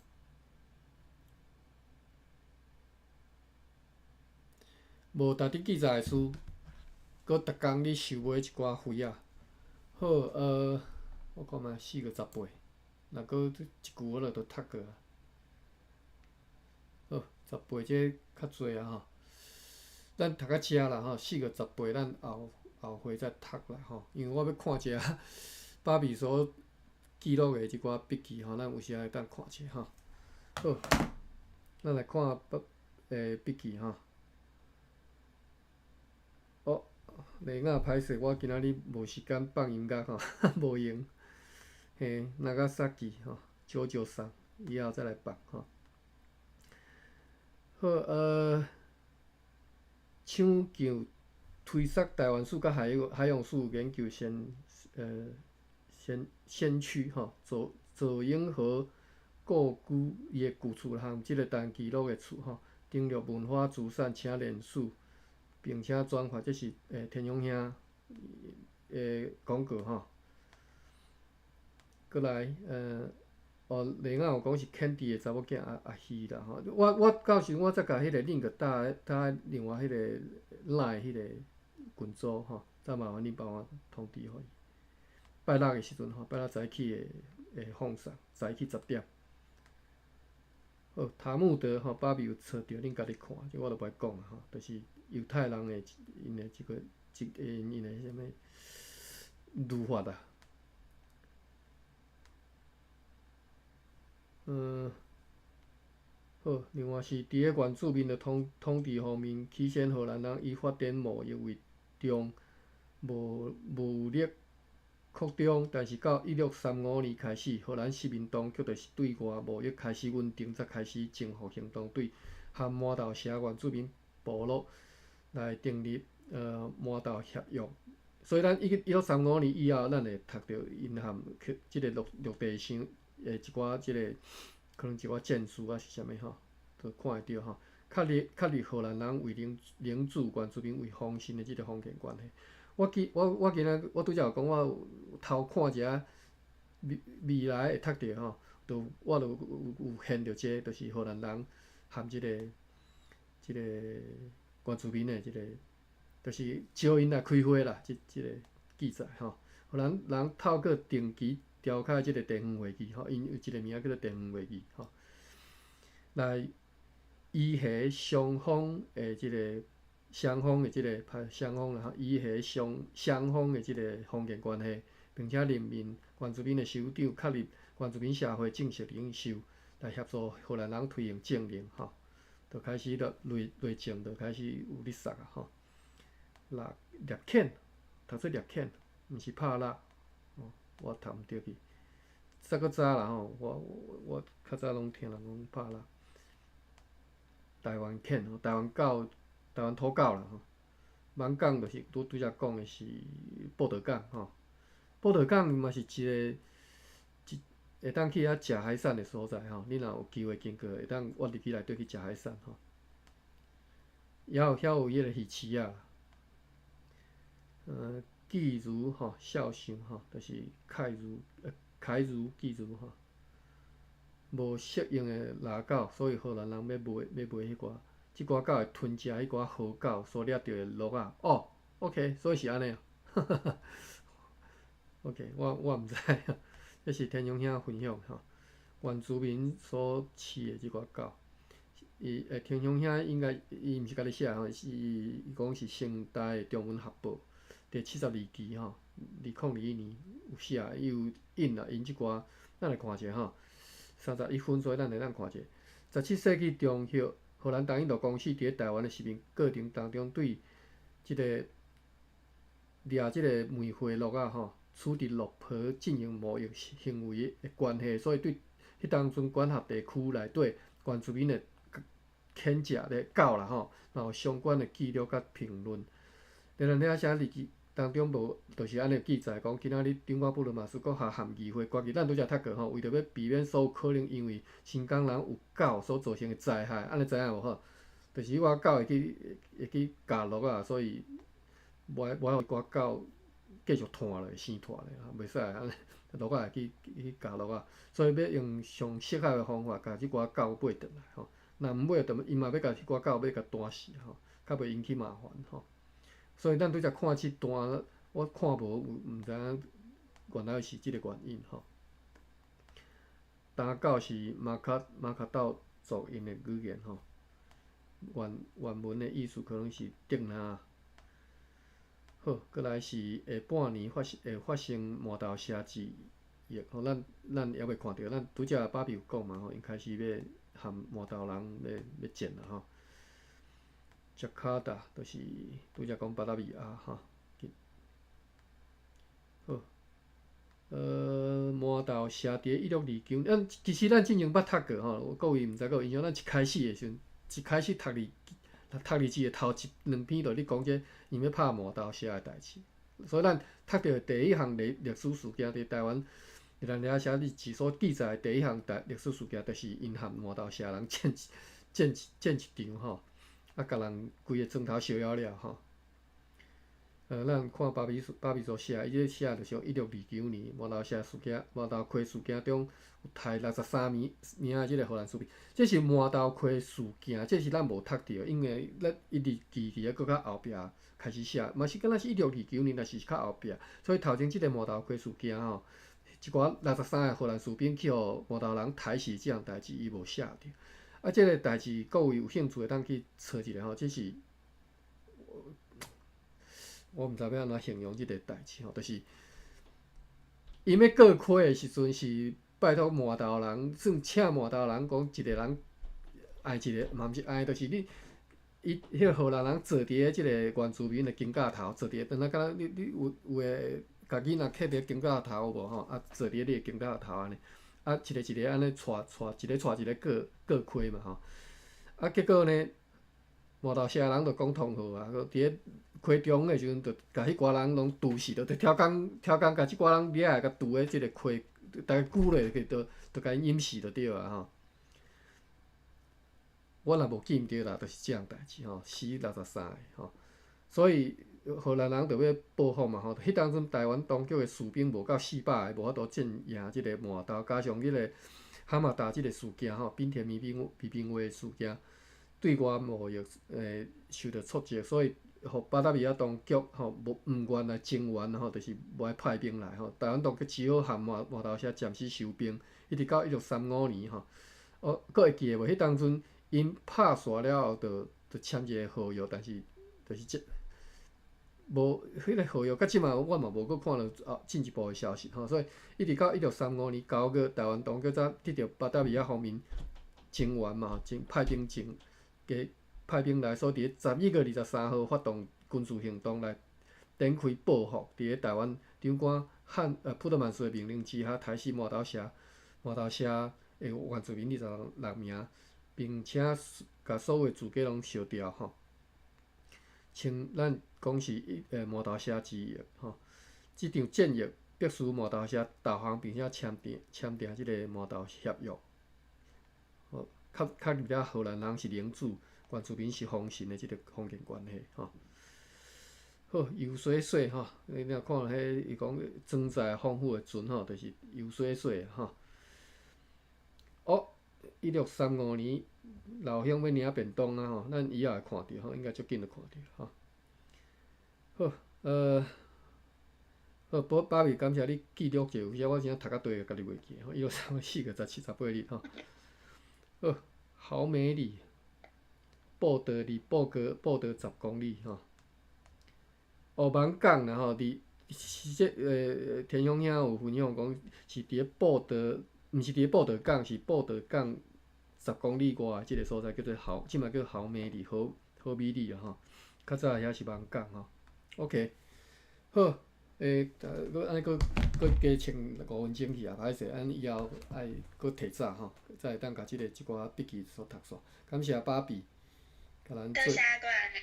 無值得記載的事，閣逐工咧收買一寡飛仔。好，我看覓4月18，若閣一句我就都讀過啊。好，十八這較濟啊吼，咱讀到遮啦吼，四月十八咱後後回再讀啦吼，因為我欲看一下芭比所記錄的這寡筆記吼，咱有時會當看一下吼。好，咱來看筆筆記吼。哦，麗亞歹勢，我今仔日無時間放音樂吼，無閒。嘿，長崎吼，九九三，以後再來放吼。好，搶救推捒台灣史佮海洋史研究先驅吼，左營和故居伊的舊厝含這个陳其祿的厝吼，登錄文化資產，請聯署。並且轉發，這是天勇兄的廣告吼。閣來，哦，另外有講是肯迪的查某囝阿阿希啦吼。我到時我再共彼個 link 搭搭另外彼個 LINE 彼個群組吼，再麻煩你幫我通知予伊。拜六的時陣吼，拜六早起會放送，早起10點。好，塔木德吼，芭比有揣著，恁家己看，這我就無愛講啊吼，就是猶太人的𪜶的這個這𪜶的啥物律法啊。好，另外是佇咧原住民的統治方面，起先荷蘭人以發展貿易為重，無武力擴張，但是到1635年開始，荷蘭殖民當局就是對外貿易開始穩定，才開始征服行動，對含麻豆城原住民部落來訂立麻豆協約。所以咱1635年以後，咱會讀著𪜶含這个陸地上的一寡這个可能一寡戰士啊是啥物吼，都看會著吼。確立荷蘭人為領主，原住民為封臣的這个封建關係。我記我我今仔我拄才有講，我有偷看一下未來會讀著吼，就我就有現著這個，就是荷蘭人含這个原住民的這个，就是招𪜶來開會啦，這個記載吼。荷蘭人透過定期召開這个地方會議吼，𪜶有一个名叫做地方會議吼，來依下雙方的這个雙方的這个派雙方啦，伊彼雙雙方的這个封建關係，並且任命原住民的首長，確立原住民社會正式領袖，來協助荷蘭人推行政令吼，就開始咧內內政就開始有咧殺啊吼。獵獵犬，讀做獵犬，毋是拍獵，哦，我讀毋著去。這閣早啦吼，我我較早攏聽人講拍獵。台灣犬，台灣狗，台灣土狗啦吼。艋舺就是拄拄才講的是報道港吼，報道港嘛是一个一會當去遐食海產的所在吼。你若有機會經過，會當我入去內底去食海產吼。猶有遐有彼个魚市仔，巨如吼，肖像吼，就是凱如凱如巨如吼。無適應的獵狗，所以荷蘭人欲賣欲賣彼寡，這寡狗會吞食彼寡河狗所掠著的螺仔。哦，OK，所以是按呢。OK，我我毋知，這是天雄兄分享吼，原住民所飼的這寡狗。伊天雄兄應該伊毋是家己寫吼，是伊講是成大的中文學報第72期吼，2021年有寫，伊有印啊，印這寡，咱來看一下吼。31分，所以咱會當看者。17世紀中葉，荷蘭東印度公司佇咧台灣的殖民過程當中，對這个掠這个梅花鹿仔吼，處置鹿皮進行貿易行為的關係，所以對彼當陣管轄地區內底原住民的犬隻的狗啦吼，嘛有相關的記錄佮評論。當然，遐寫日記當中無，就是按呢記載講，今仔日頂寡布魯馬斯閣下含議會決議，咱拄才讀過吼，為著欲避免所有可能因為新港人有狗所造成的災害，按呢知影無吼？就是彼寡狗會去會去咬鹿仔，所以無愛無愛予彼寡狗繼續拖落，生拖咧，袂使按呢，鹿仔會去去咬鹿仔，所以欲用上適合的方法，共這寡狗買轉來吼。若毋買轉，𪜶嘛欲共彼寡狗欲共彈死吼，較袂引起麻煩吼。所以咱拄才看這段，我看無有毋知影原來是這个原因吼。打狗是馬卡馬卡道族𪜶的語言吼，原原文的意思可能是竹籃。好，閣來是下半年發生會發生鰻頭蛇之役吼，咱咱猶未看著，咱拄才芭比有講嘛吼，𪜶開始欲和鰻頭人欲欲戰啦吼。雅加達就是拄才講巴達維亞吼。好，鰻頭蛇佇1629，咱其實咱之前捌讀過吼，各位毋知閣有印象？咱一開始的時陣，一開始讀字讀日誌的頭一兩篇就咧講這𪜶欲拍鰻頭蛇的代誌，所以咱讀著第一項歷歷史事件，佇台灣咱遐寫日誌所記載的第一項代歷史事件，就是𪜶和鰻頭蛇人戰戰戰一場吼。啊，共人規个磚頭燒了了吼。咱看巴比巴比所寫，伊這寫就是1629年鰻頭蛇事件，鰻頭溪事件中有刣63名名的這个荷蘭士兵。這是鰻頭溪事件，這是咱無讀著，因為咱伊日記佇咧閣較後壁開始寫，嘛是敢若是一六二九年，但是較後壁。所以頭前這个鰻頭溪事件吼，一寡六十三个荷蘭士兵去予鰻頭人刣死這項代誌，伊無寫著。啊，這个代誌各位有興趣會當去查一下吼，這是我毋知欲按怎形容這个代誌吼，就是𪜶欲過溪的時陣是拜託鰻頭人，算請鰻頭人講一個人愛一個，嘛毋是愛，就是你伊彼个荷蘭人坐佇咧這个原住民的肩胛頭，坐佇咧，敢若你你有有的共囡仔牵佇咧肩胛頭有無吼？啊，坐佇咧你的肩胛頭按呢，啊，一个一个按呢帶帶，一個帶一個過過溪嘛吼。啊，結果呢，鰻頭蛇人就講通好啊，佇咧溪中的時陣，就共彼寡人攏毒死，就超工超工共這寡人掠來共毒佇這个溪，逐家龜落去，就就共𪜶淹死就對啊吼。我若無記毋著啦，就是這項代誌吼，死六十三个吼。所以荷蘭人就欲報復嘛吼。彼當陣台灣當局的士兵無夠400个，無法度戰贏這个鰻頭，加上彼个哈馬達這个事件吼，濱田民兵民兵衛事件，對外貿易受著挫折，所以予巴達維亞當局吼無毋願來增援吼，就是無愛派兵來吼。台灣當局只好和鰻鰻頭蛇暫時收兵，一直到1635年吼。哦，閣會記得無？彼當陣𪜶拍煞了後，就就簽一个合約，但是就就是這無彼個合約，到這馬我嘛無閣看著啊進一步的消息吼，所以一直到1635年9月，台灣當局才得著巴達維亞方面增援嘛，增派兵增加派兵來，所以佇11月23號發動軍事行動來展開報復，佇咧台灣長官漢普特曼斯的命令之下，殺死麻豆社的原住民26名，並且共所有住家攏燒掉吼。稱咱講是麻豆社之役吼，這場戰役迫使麻豆社投降，並且簽訂這个麻豆協約。吼，確立了荷蘭人是領主，原住民是封臣的這个封建關係吼。好，游水水吼，你若看彼伊講裝載豐富的船吼，就是游水水吼。哦，1635年老鄉欲領便當啊吼，咱以後會看著吼，應該足緊就看著吼。好，好，寶芭比，感謝你記錄者，有時我真正讀較對，家己袂記吼。1635，4月17、18日吼。好，豪美里，布道離布道10公里吼。哦，艋舺啦吼，佇是這田雄兄有分享講，是佇咧布道，毋是佇咧布道港，是布道港10公里外的這个所在叫做豪，這馬叫豪美里，好美里啊吼。較早遐是艋舺吼。OK，好，閣按呢閣閣加穿5分鐘去啊，歹勢，按以後愛閣提早吼，才會當共這个這寡筆記所讀煞。感謝芭比，共咱做，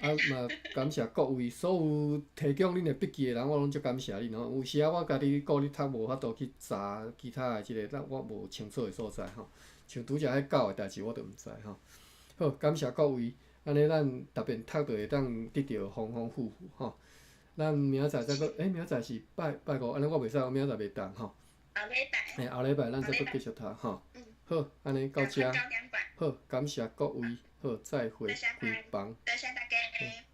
啊嘛感謝各位所有提供恁的筆記的人，我攏足感謝恁吼。有時仔我家己顧咧讀，無法度去查其他的這个，咱我無清楚的所在吼。像拄則彼狗的代誌，我都毋知吼。好，感謝各位，按呢咱特別讀著會當得著豐豐富富吼。咱明仔載再閣，明仔載是拜拜五，按呢我袂使，我明仔載袂當吼。後禮拜。嘿，後禮拜咱再閣繼續讀吼。好，按呢到遮。好，感謝各位，好，再會，開房。多謝大家。